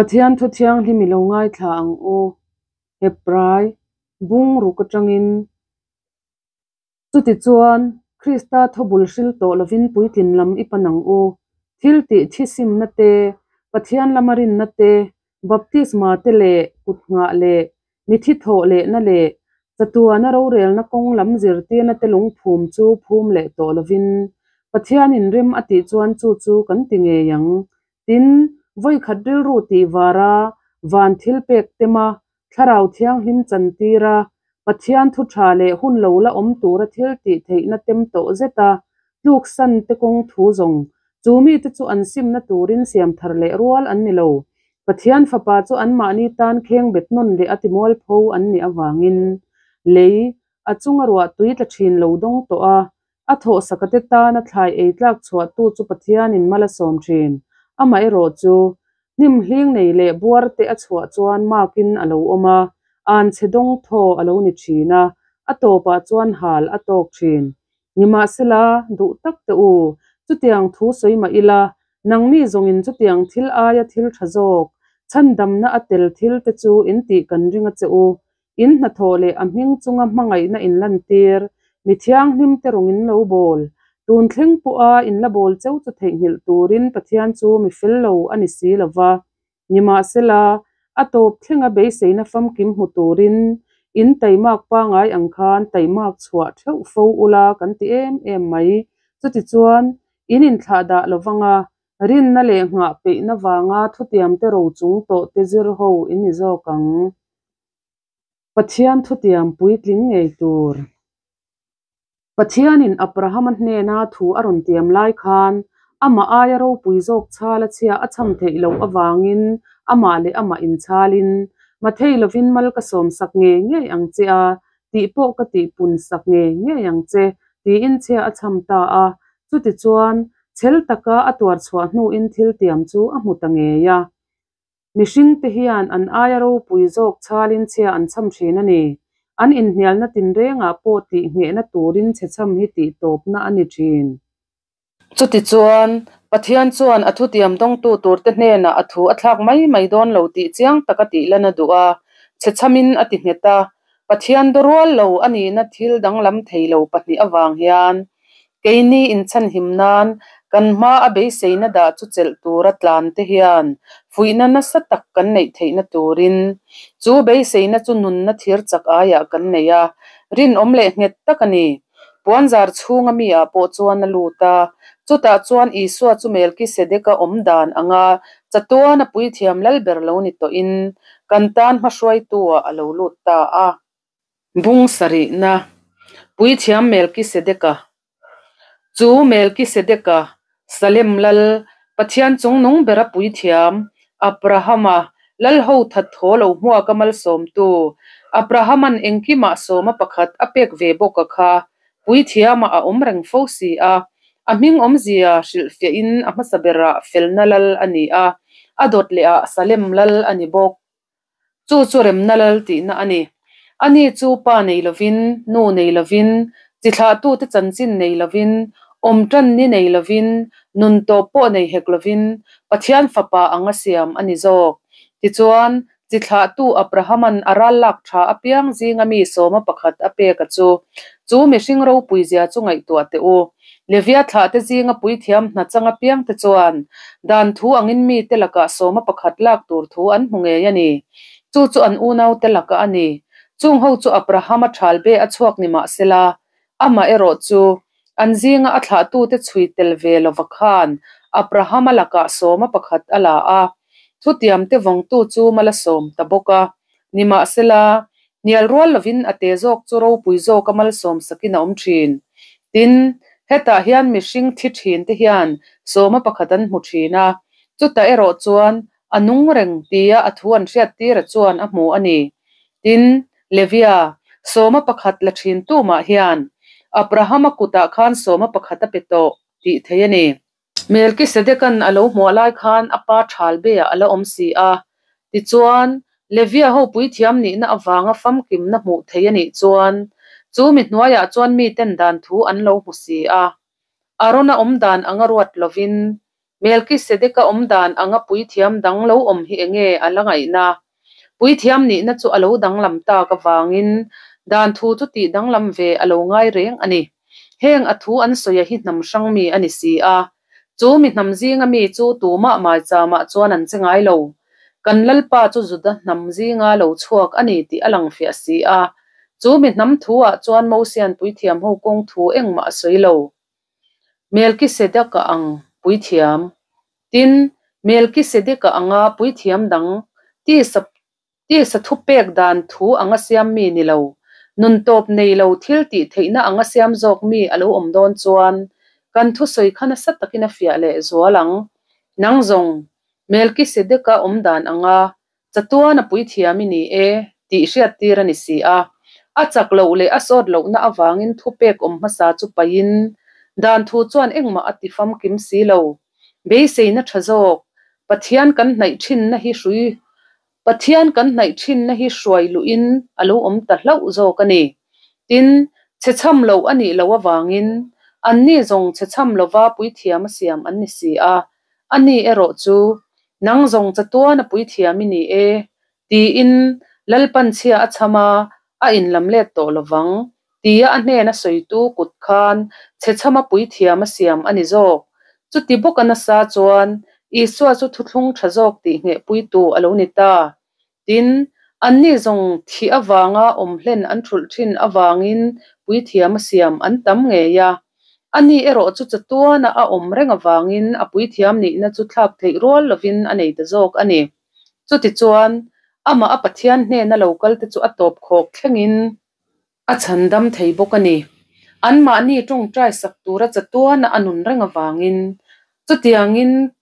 Pathian thu thianghlim i lo ngaithla ang u, Hebrai bung ruk atangin. Chutichuan, Krista thawbul hril tawh lovin puitlin lam i pan ang u. Thil tih thisimna te, Pathian lama rinna te, baptisma te leh kut nghah leh mithi thawh lehna leh chatuana rorelna kawng lam zirtirna te lungphum chu phum leh tawh lovin Pathianin rem a tih chuan chu chu kan ti ngei ang. Tin, vawikhat rilru tih vara van thil pek tema Thlarau Thianghlim chantir a, Pathian thu tha leh hun lo la awm tura thil tih theihna tem tawh zet a, tluksan te kawng thu zawng, chu mite chu an simna turin siam thar leh rual an ni lo. Pathian Fapa chu anmahni tan kheng bet nawn leh a timualpho an nih avangin lei a chunga ruah tui tla thin lo dawng tawh a, A thawhsakate tana thlai ei tlak chhuahtu chu Pathianin mal a sawm thin. Amaherawhchu, hnim hling nei leh buar te a chhuah chuan makin a lo awm a, anchhe dawng thaw a lo ni thin a, a tawpah chuan hal a tawk thin. Nimahsela, duh tak teh u, chutiang thu sawi mah ila, nangni zawngin chutiang thil aia thil tha zawk, chhandamna a tel thil te chu in tih kan ring a che u. In hnathawh leh a hming chunga hmangaihna in lantir, mi thianghlim te rawng in lo bawl. Tun thleng pawha in la bawl cheu chu theihnghilh turin Pathian chu mi fel lo a ni si lo va. Nimahsela, a tawp thlenga beiseina famkim hmu turin in taimak pangai ang khan taimak chhuah theuh fo ula kan ti em em mai. Chutichuan, in inthlah dah lo vanga rinna leh nghah peihna vanga thutiamte ro chung tawh te zir ho in ni zawk ang. Pathian thutiam puitling ngei tur. Pathianin Abrahama hnena thu a rawn tiam lai khan amah aia ropui zawk chhal a chhia a chham theih loh avangin amah leh amah inchhalin, Mathei lovin mal ka sawmsak ngei ngei ang che a, tih pawh ka tihpun sak ngei ngei ang che, tiin chhia a chham ta a. Chutichuan, chhel taka a tuar chhuah hnuin thil tiam chu a hmu ta ngei a. Mihringte hian an aia ropui zawk chhalin chhia an chham thin a ni. An inhnialna tinrengah pawh tih nghehna turin chhechham hi tih tawpna a ni thin. Chutichuan, Pathian chuan a thutiam dawngtu turte hnenah a thu a thlak mai mai dawn lo tih chiang taka tih lan a duh a, chhechhamin a ti nghet a. Pathian dawrual lo a nihna thil danglam thei lo pahnih avang hian Keini inchhanhim nan kan hma a beiseina dah chu chelh tura tlan te hian fuihna nasa tak kan neih theihna turin chu beiseina chu nunna thir chak aiah kan nei a, rinawm leh nghet tak a ni. Puanzar chhunga mi ah pawh chuan a lut a, chutah chuan Isua chu Melkisedeka awm dan anga chatuan a puithiam lalber lo ni tawhin kan tan hmahruaitu ah a lo lut ta a. Bung sarihna, Puithiam Melkisedeka Chu Melkisedeka, Salem lal, Pathian chungnung bera puithiam, Abrahama, lal ho that thaw lo hmuaka malsawmtu, Abrahaman engkimah sawma pakhat a pek ve bawka kha puithiamah a awm reng fo si a, a hming awmzia hrilhfiahin a hmasa berah felna lal a ni a, a dawt lehah Salem lal a ni bawk. Chu chu remna lal tihna a ni. Ani chu pa nei lovin, nu nei lovin, chi thlahtute chanchin nei lovin, awm tan ni nei lovin, nun tawp pawh nei hek lovin, Pathian Fapa anga siam a ni zawk. Tichuan, chi thlahtu Abrahaman a ral lak tha apiang zinga mi sawma pakhat a pek a chu. Chu mihring ropuizia chu ngaihtuah teh u. Levia thlahte zinga puithiam hna chang apiangte chuan dan thu angin mite lakah sawma pakhat lak tur thu an hmu ngei a ni. Chu chu an unaute lakah a ni. Chung ho chu Abrahama thalbe a chhuak ni mah sela, amah erawh chu an zinga a thlahtute chhui tel ve lova khan Abrahama lakah sawma pakhat a la a, thutiamte vawngtu chu mal a sawm ta bawk a. Nimahsela, hnial rual lovin a te zawk chu ropui zawka malsawm sakin a awm thin. Tin, hetah hian mihring thi thin te hian sawma pakhat an hmu thin a, chutah erawh chuan a nung reng tia a thu an hriattira chuan a hmu a ni. Tin, Levia, sawma pakhat la thin tumah hian Abrahama kutah khan sawma pakhat a pe tawh tih theih a ni. Melkisedekan a lo hmuah lai khan a pa Thalbe-ah a la awm si a. Tichuan, Levia ho puithiam nihna avanga famkimna hmuh theih a nih chuan, chu mi hnuaiah chuan miten dan thu an lo hmu si a. Arona awm dan anga ruat lovin, Melkisedeka awm dan anga puithiam dang lo awm hi enge a la ngaihna? Puithiam nihna chu a lo danglam tak avangin dan thu chu tih danglam ve a lo ngai reng a ni. Heng a thu an sawi a hi hnam hrang mi a ni si a, chu mi hnam zinga mi chu tumah maichamah chuan an che ngai lo. Kan Lalpa chu Juda hnam zinga lo chhuak a ni tih a lang fiah si a, chu mi hnam thu-ah chuan Mosian puithiam ho kawng thu engmah a sawi lo. Melkisedeka ang puithiam. Tin, Melkisedeka anga puithiam dang tisa tisa thupek dan thu anga siam mi ni lo, nun tawp nei lo thil tih theihna anga siam zawk mi a lo awm dawn chuan kan thusawi kha nasa takin a fiah leh zual ang. Nang zawng, Melkisedeka awm dan anga Chatuan a puithiam i ni e tih hriattir a ni si a. A chak loh leh a sawt lohna avangin thupek awm hmasa chu paihin dan thu chuan engmah a ti famkim si lo. Beiseina tha zawk, Pathian kan hnaih thinna hi hrui Pathian kan hnaih thinna hi hruai luhin a lo awm ta hlauh zawk a ni. Tin, chhechham loh a nih loh avangin anni zawng chhechham lova puithiam a siam an ni si a. Ani erawh chu, Nang zawng chatuan a puithiam i ni e, tiin Lalpan chhia a chham a, a inlam let tawh lo vang, tia a hnena sawitu kut khan chhechhama puithiam a siam a ni zawk. Chuti bawk a nasa chuan Isua chu thuthlung tha zawk tih nghehpuitu a lo ni ta. Tin, anni zawng thih avanga awm hlen an thulh thin avangin puithiam a siam an tam ngei a. Ani erawh chu chatuana a awm reng avangin a puithiam nihna chu thlak theih rual lovin a nei ta zawk a ni. Chutichuan, amah a Pathian hnena lo kalte chu a tawp khawk thlengin a chhandam thei bawk a ni. Anmahni tawngtai sak tura chatuana a nun reng avangin chutiangin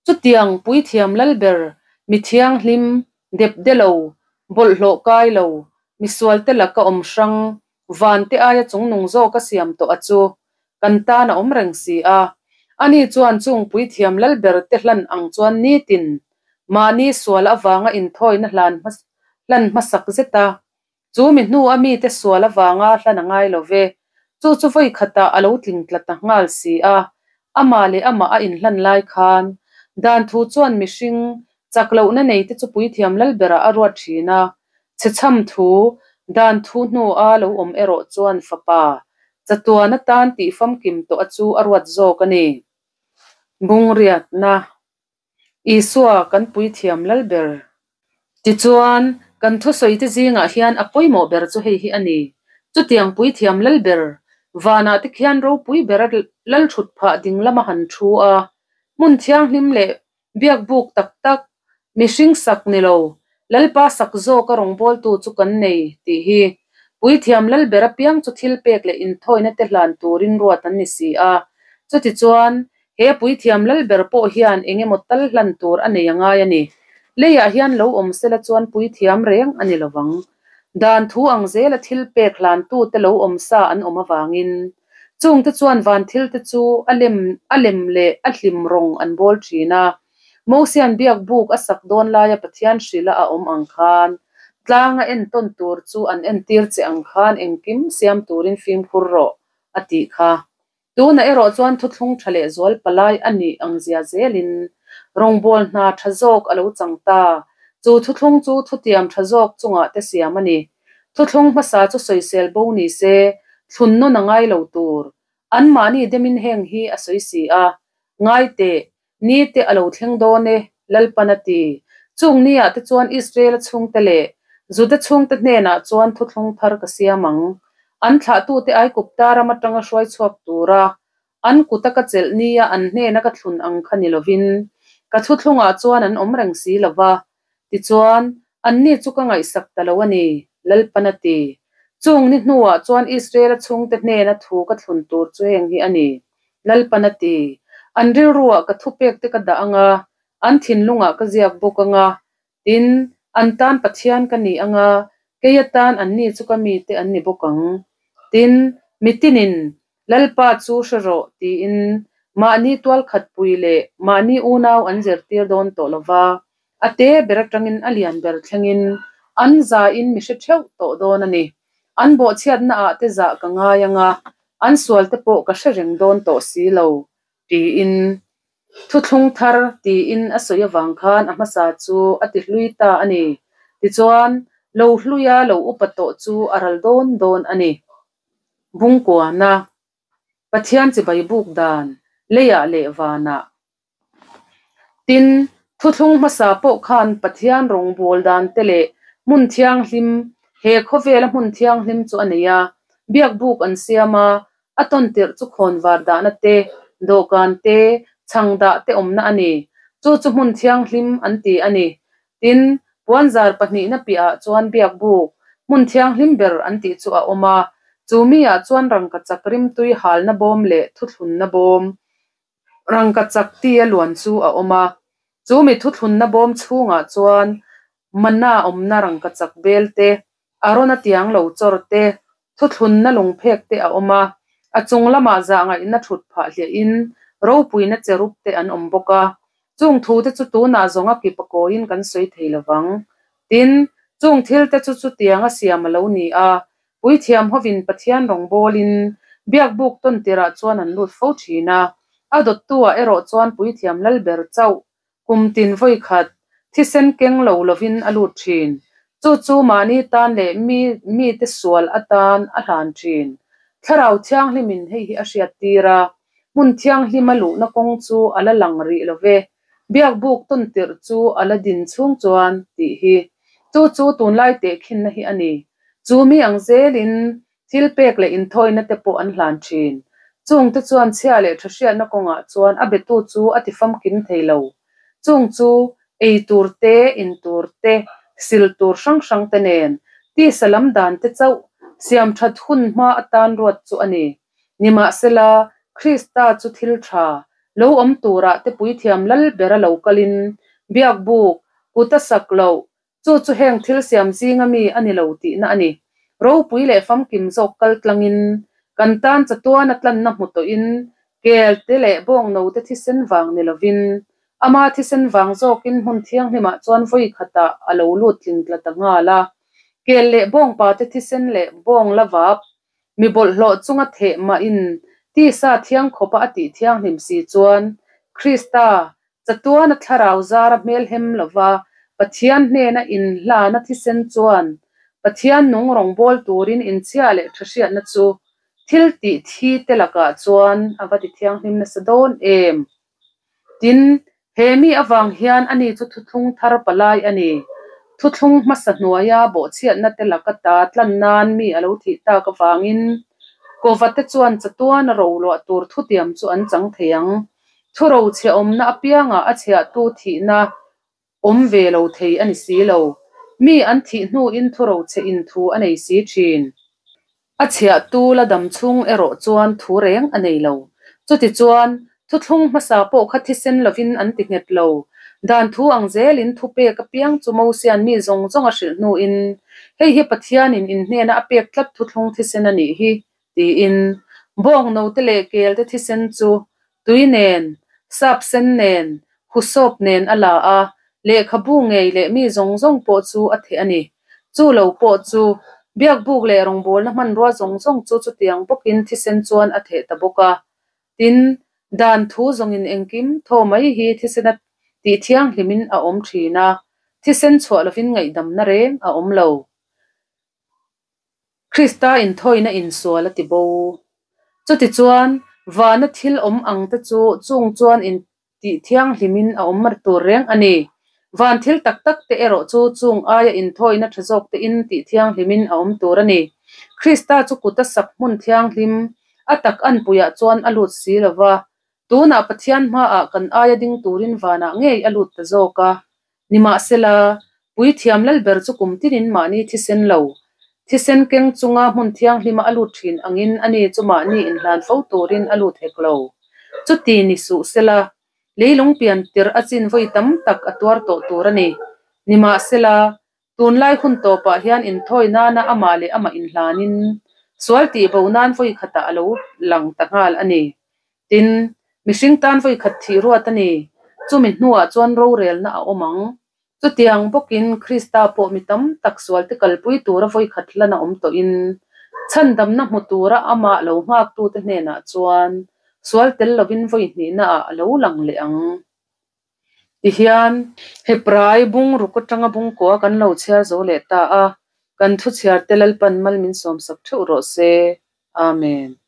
Chutiang puithiam lalber, mi thianghlim, depde lo, bawlhhlawh kai lo, misualte laka awm hrang, vante aia chungnung zawka siam tawh a chu kan tan a awm reng si a. Ani chuan chung puithiam lalber te hlan ang chuan nitin mahni sual avanga inthawina hlan hlan hmasak zet a, Chu mi hnu a mite sual avanga hlan a ngai lo ve. Chu chu vawi khatah a lo tling tla ta nghal si a. Amah leh amah a inhlan lai khan dan thu chuan mihring chak lohna neite chu puithiam lalberah a ruat thin a. Chhechham thu, dan thu hnua lo awm erawh chuan fapa chatuan atan tih famkim tawh a chu a ruat zawk a ni. Bungriatna. Isua kan puithiam lal ber. Tichuan, kan thusawite zingah hian a pawimawh ber chu hei hi a ni, Chutiang puithiam lal ber, vanah te khian ropui bera lal thut phah ding lama han thu a, hmun thianghlim leh biakbuk tak tak, mihring sak ni lo, Lalpa sak zawka rawngbawltu chu kan nei, tih hi. Puithiam lal ber apiang chu thilpek leh inthawina te hlan turin ruat an ni si a. Chutichuan, He puithiam lal ber pawh hian eng emaw tal hlan tur a nei a ngai a ni. Leiah hian lo awm sela chuan puithiam reng a ni lovang. Dan thu ang zela thil pek hlantute lo awm sa an awm avangin, chungte chuan van thilte chu a lem a lem leh a hlim rawng an bawl thin a. Mosian biak buk a sak dawn laia Pathian hrilha a awm ang khan, tlanga entawn tur chu an entir che ang khan engkim siam turin fimkhur rawh, a tih kha. Tunah erawh chuan thuthlung tha leh zual palai a nih ang zia zelin rawngbâwl hna tha zawk a lo chang ta. Chu thuthlung chu thutiam tha zawk chungah te siam a ni. Thuthlung hmasa chu sawisel bo ni se, thlun nawn a ngai lo tur. Anmahni demin heng hi a sawi si a. Ngai teh, ni te a lo thleng dawn e, Lalpan a ti. Chung niah te chuan Israela chhungte leh Juda chhungte hnenah chuan thuthlung thar ka siam ang. An thlahtute Aigupta ram atanga hruai chhuak tura an kuta ka chelh nia an hnena ka thlun ang kha ni lovin, ka thuthlungah chuan an awm reng si lo va. Tichuan, anni chu ka ngaihsak ta lo a ni, Lalpan a ti. Chung ni hnuah chuan Israela chhungte hnena thu ka thlun tur chu heng hi a ni, Lalpan a ti. An rilruah ka thupekte ka dah ang a, an thinlungah ka ziak bawk ang a, tin, an tan Pathian ka ni ang a, kei atan anni chu ka mite an ni bawk ang. Tin, mitinin Lalpa chu hre rawh, tiin mahni tualkhatpui leh mahni unau an zirtir dawn tawh lo va, a te ber atangin a lian ber thlengin an zain mi hre theuh tawh dawn a ni. An bawhchhiatna ah te zah ka ngai ang a, an sual te pawh ka hre reng dawn tawh si lo, tiin. Thuthlung thar tiin a sawi avang khan a hmasa chu a ti hlui ta a ni. Tichuan, lo hluia lo upa tawh chu a ral dawn dawn a ni. Bungkuana, Pathian chibai buk dan, leiah leh vanah. Tin, thuthlung hmasa pawh khan Pathian rawngbâwl dante leh hmun thianghlim, he khawvela hmun thianghlim chu a nei a. Biakbûk an siam a, a tawntirh chu khawnvar dahna te, dawhkan te, chhang dah te awmna a ni. Chu chu hmun thianghlim an ti a ni. Tin, puanzar pahnihna piahah chuan biakbûk, hmun thianghlim ber an tih chu a awm a. Chu miah chuan rangkachak rimtui halna bawm leh thuthlunna bawm, Rangkachak tia luan chu a awm a, chu mi thuthlunna bawm chhungah chuan manna awmna rangkachak bel te, Arona tiang lo chawr te, thuthlunna lungphek te a awm a, a chung lamah zahngaihna thut phah hliahin ropuina cherub te an awm bawk a. Chung thute chu tunah zawnga kip a kawiin kan sawi thei lovang. Tin, chung thilte chu chutianga siam a lo ni a, Puithiam hovin Pathian rawngbawlin biakbuk tawn tirah chuan an lut fo thin a, a dawttu-ah erawh chuan puithiam lal ber chauh kum tin vawi khat thisen keng lo lovin a lut thin. Chu chu mahni tan leh mi mite sual atan a hlan thin. Thlarau Thianghlimin hei hi a hriattir a, hmun thianghlima luhna kawng chu a la lang rih lo ve. Biakbuk tawn tirh chu a la din chhung chuan tih hi. Chu chu tunlai tehkhinna hi a ni. Chu mi ang zelin thil pek leh inthawina te pawh an hlan thin. Chungte chuan chhia leh tha hriatna kawngah chuan a betu chu a ti famkim thei lo. Chung chu ei tur te, in tur te, sil tur hrang hrang te nen tisa lam dan te chauh siam that hun hma atan ruat chu a ni. Nimahsela, Krista chu thil tha lo awm turah te puithiam lal bera lo kalin biakbuk kut a sak loh Chu chu heng thil siam zinga mi a ni lo tihna a ni. Ropui leh famkim zawk kal tlangin, kan tan chatuana tlanna hmu tawhin, kel te leh bawngno te thisen vang ni lovin, ama thisen vang zawkin hmun thianghlimah chuan vawi khatah a lo lut tling tla ta nghal a. Kel leh bawngpa te thisen leh bawng la vap, mi bawlhhlawh chunga theh mahin tisa thiang khawpa a tih thianghlim si chuan, Krista Chatuana thlarau zara hmelhem lova Pathian hnena inhlana thisen chuan Pathian nung rawngbâwl turin inchhia leh tha hriatna chu thil tih thi te lakah chuan a va ti thianghlim nasa dawn em? Tin, he mi avang hian ani chu thuthlung thar palai a ni. Thuthlung hmasa hnuaia bawhchhiatna te laka ta tlan nan mi a lo thih tak avangin Kova te chuan chatuana roluah tur thutiam chu an chang thei ang. Thurochhiah awmna apiangah a chhiahtu thihna awm ve lo thei a ni si lo. Mi an thih hnuin thurochhe in thu a nei si thin. A chhiahtu la dam chhung erawh chuan thu reng a nei lo. Chutichuan, thuthlung hmasa pawh kha thisen lovin an ti nghet lo. Dan thu ang zelin thupek apiang chu Mosia'n mi zawng zawng a hrilh hnuin, Hei hi Pathianin in hnena a pek tlat thuthlung thisen a nih hi, tiin bawng note leh kel te thisen chu tui nen, sap sen nen, husawp nen a la a, lehkhabu ngei leh mi zawng zawng pawh chu a theh a ni. Chu lo pawh chu biakbuk leh rawngbawlna hmanrua zawng zawng chu chutiang bawkin thisen chuan a theh ta bawk a. Tin, dan thu zawngin engkim thaw mai hi thisena tih thianghlimin a awm thin a, thisen chhuah lovin ngaihdamna reng a awm lo. Krista inthawina insual a ti bo. Chutichuan, vana thil awm ang te chu chung chuan intih thianghlimin a awm tur reng a ni. Van thil tak tak te erawh chu chung aia inthawina tha zawk te in tih thianghlimin a awm tur a ni. Krista chu kut a sak hmun thianghlim a tak anpuiah chuan a lut si lo va, tunah Pathian hmaah kan aia ding turin vanah ngei a lut ta zawk a. Nimahsela, Puithiam Lalber chu kum tinin mahni thisen lo, thisen keng chunga hmun thianghlima a lut thin angin ani chu mahni inhlan fo turin a lut hek lo. Chuti ni suh sela, leilung pian tirh a chin vawi tam tak a tuar tawh tur a ni. Nimahsela, tunlai hun tawpah hian inthawi nana amah leh amah inhlanin sual tihbo nan vawi khatah a lo lang ta nghal a ni. Tin, mihring tan vawi khat thih ruat a ni. Chumi hnuah chuan rorelna a awm ang. Chutiang bawkin Krista pawh mi tam tak sualte kalpui tura vawi khat hlan a awm tawhin, chhandamna hmu tura amah lo nghaktute hnenah chuan Sual tel lovin vawi hnihnaah a lo lang leh ang. Tihian, Hebrai bung ruk atanga bungkua kan lo chhiar zo leh ta a, kan thu chhiarte Lalpan mal min sawmsak theuh rawh se. Amen.